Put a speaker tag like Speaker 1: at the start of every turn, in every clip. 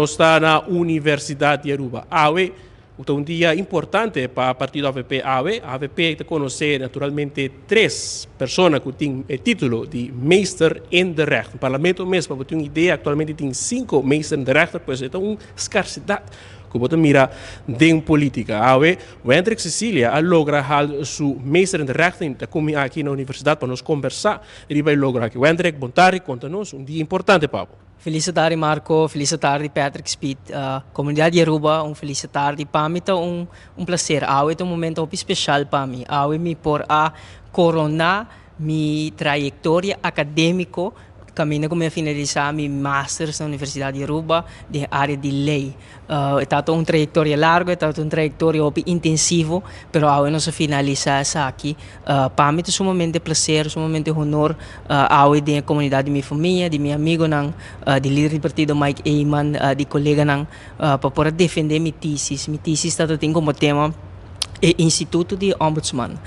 Speaker 1: Nos ta na Universidad di Aruba. Awe ta un dia importante pa partido AVP awe. AVP ta conoce naturalmente tres persona cu tin e titulo di Meester in de Rechten. Parlamento mes, pa bo tin un idea, actualmente tin cinco Meester in de Rechten, pues e ta un scarcedad cu bo ta mira den politica. Awe Wendrick Cecilia a logra haal su Meester in de Rechten y ta cu mi aki na universidad pa nos conversa riba e logro aki. Wendrick, bon tardi, conta nos un dia importante pa bo.
Speaker 2: Feliz tardi, Marco, feliz tardi, Patrick Speed. Comunidad di Aruba, un feliz tardi. Pa mi ta un placer. Awe ta un momento hopi special pa mi. Awe mi por a corona mi trayectoria academico caminda cu mi a finalisa mi masters na Universidad di Aruba den area di ley. E ta un trayectoria largo, e ta un trayectoria hopi intensivo, pero awe nos a finalisa esaki. Pa mi ta sumamente placer, sumamente honor awe den comunidad di mi famia, di mi amigonan, di lider di partido Mike Eman, di coleganan, pa por defende mi tesis. Mi tesis ta tin como tema e Instituto di Ombudsman.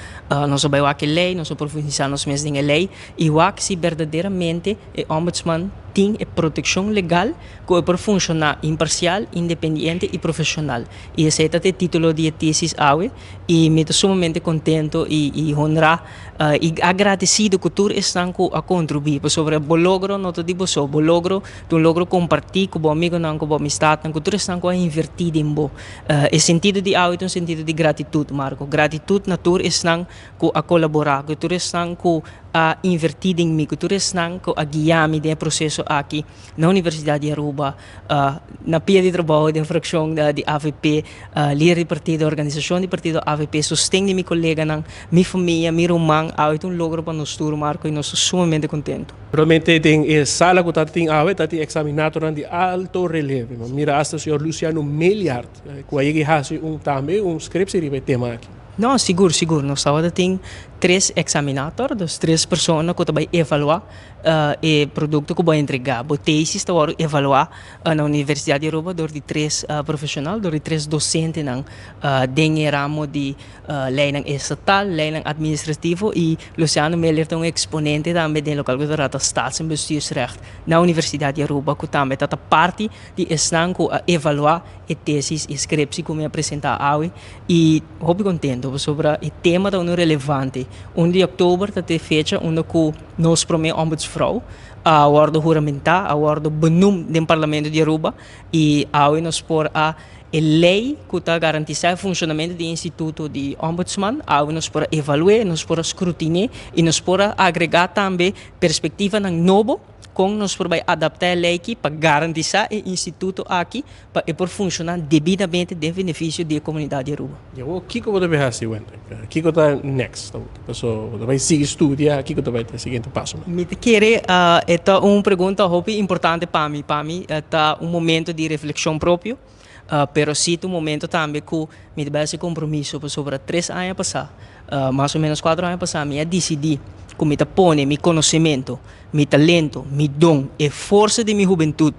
Speaker 2: Nos a bay wak e ley, nos a profundisa nos mes den e ley y wak si berdaderamente e ombudsman tin e proteccion legal cu e por funciona imparcial, independiente y profesional. Y esey ta e titulo di e tesis awe y mi ta sumamente contento y honra y agradecido cu tur esnan cu a contribui sobre bo logro no ta di bo so, bo logro ta un logro comparti cu bo amigonan, cu bo amistadnan, cu tur esnan cu a inverti den bo. E sentido di awe ta un sentido di gratitud, Marco. Gratitud na tur esnan cu a colabora, cu tur esnan cu a inverti den mi, cu tur esnan cu a guia mi den e proceso aki na Universidad di Aruba, na pia di trabou den fraccion di AVP, lider di partido, organisacion di partido AVP, sosten di mi coleganan, mi famia, mi ruman. Awe ta un logro pa nos tur, Marco, y nos ta sumamente contento.
Speaker 1: Realmente den e sala cu ta tin awe, ta tin examinatornan di alto relieve. Mira hasta señor Luciano Meliard, cu a yega haci un tambe un scriptie riba e tema aki.
Speaker 2: No, sigur, sigur. Nos tabata tin tres examinator, dus tres persona cu ta bay evalua e producto cu bo a entrega. Bo tesis ta wordo evalua na Universidad di Aruba door di tres profesional, door di tres docentenan den e ramo di leynan estatal, leynan administrativo, y Luciano Meliard ta un exponente tambe den local cu ta trata staats- en bestuursrecht na Universidad di Aruba, cu tambe ta parti di esnan cu a evalua e tesis y scriptie cu mi a presenta awe, y hopi contento pasobra e tema ta uno relevante. 1 di october ta e fecha unda cu nos prome ombudsvrouw a wordo huramenta, a wordo benoemd den Parlamento di Aruba, y awe nos por a e ley cu ta garantisa e funcionamento di instituto di ombudsman, awe nos por a evalua, nos por a scrutina y nos por a agrega tambe perspectivanan nobo con nos por bay adapta e ley aki pa garantisa e instituto aki pa e por funciona debidamente den beneficio di e comunidad di Aruba.
Speaker 1: Y kico bo ta bay haci, Wendrick? Kico ta next? So, bo ta bay sigui studia, kico ta bay e siguiente paso?
Speaker 2: Mi ta kere, e ta un pregunta hopi importante pa mi. Pa mi ta un momento di reflexion propio, pero si un momento tambe cu mi ta bay haci compromiso pasobra 3 aña pasa, mas o menos 4 aña pasa, mi a dicidi cu mi ta pone mi conocimento, mi talento, mi don y forsa di mi hubentud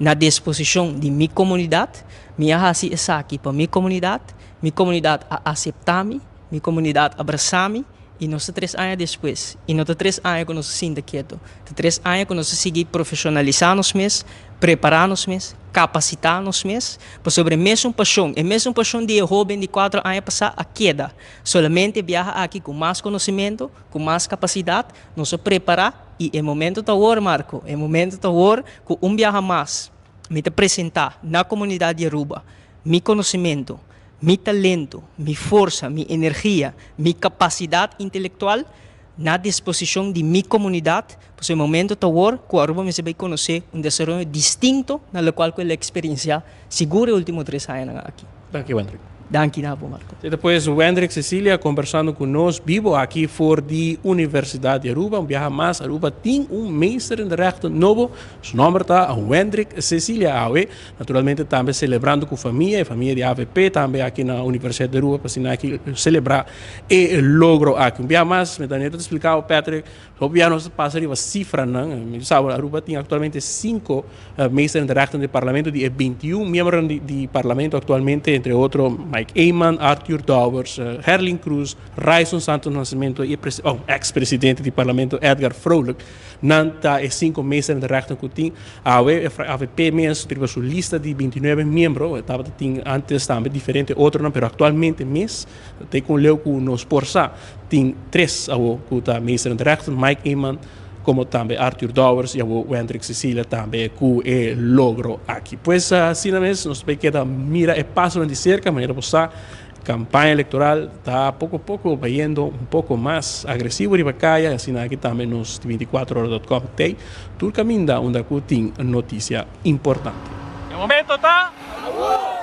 Speaker 2: na disposicion di mi comunidad. Mi a haci esaki pa mi comunidad, mi comunidad a acepta mi, mi comunidad a brasa mi, y nos ta 3 aña despues. Y no ta 3 aña cu nos sinta keto. Ta 3 aña cu nos a sigui profesionalisa nos mes, prepara nos mes, capacita nos mes, pasobra e mesun pasion, e mesun pasion di hoben di 4 aña pasa a keda. Solamente biaha aki cu mas conocimento, cu mas capacidad, nos a prepara y e momento ta awor, Marco, e momento ta awor cu un biaha mas mi ta presenta na comunidad di Aruba mi conocimento, mi talento, mi forsa, mi energia, mi capacidad intelectual na disposicion di mi comunidad, pues e momento ta awor cu Aruba mester bay conoce un desaroyo distinto na locual cu el a experiencia sigur e ultimo 3 aña aki.
Speaker 1: Dank je, Wendrick.
Speaker 2: Danki na bo, Marco.
Speaker 1: Y despues Wendrick Cecilia conversando cu nos bibo aki for di Universidad di Aruba. Un biaha mas, Aruba tin un meester in de rechten nobo. Su nomber ta Wendrick Cecilia awe. Naturalmente tambe celebrando cu famia, e famia di AVP tambe aki na Universidad di Aruba, pa aki celebra e logro aki. Un biaha mas, mi tambe ta explica, Patrick, Hopi nos pasa riba cifranan. Mi sabi, Aruba tin actualmente 5 meester in de rechten di parlamento, di 21 miembro di parlamento actualmente, entre otro Mike. Mike Eman, Arthur Dowers, Herlin Cruz, Ryson Santos Nascimento y e oh, ex-presidente di Parlamento Edgar Vrolijk. Nan ta e cinco meester in de rechten cu tin. Awe, AVP mes riba su lista di 29 miembro, tabata tin antes tambe diferente otronan, pero actualmente mes, te con leu cu nos por sa, tin tres awo cu ta meester in de rechten, Mike Eman, como tambe Arthur Dowers y awo Wendrick Cecilia tambe cu e logro aki. Pues asina mes nos ta keda mira e pasonan di cerca, manera bo sa, campaña electoral ta poco poco bayendo un poco mas agresivo riba caya, asina aki tambe nos 24ora.com tey tur caminda unda cu tin noticia importante.
Speaker 3: E momento ta?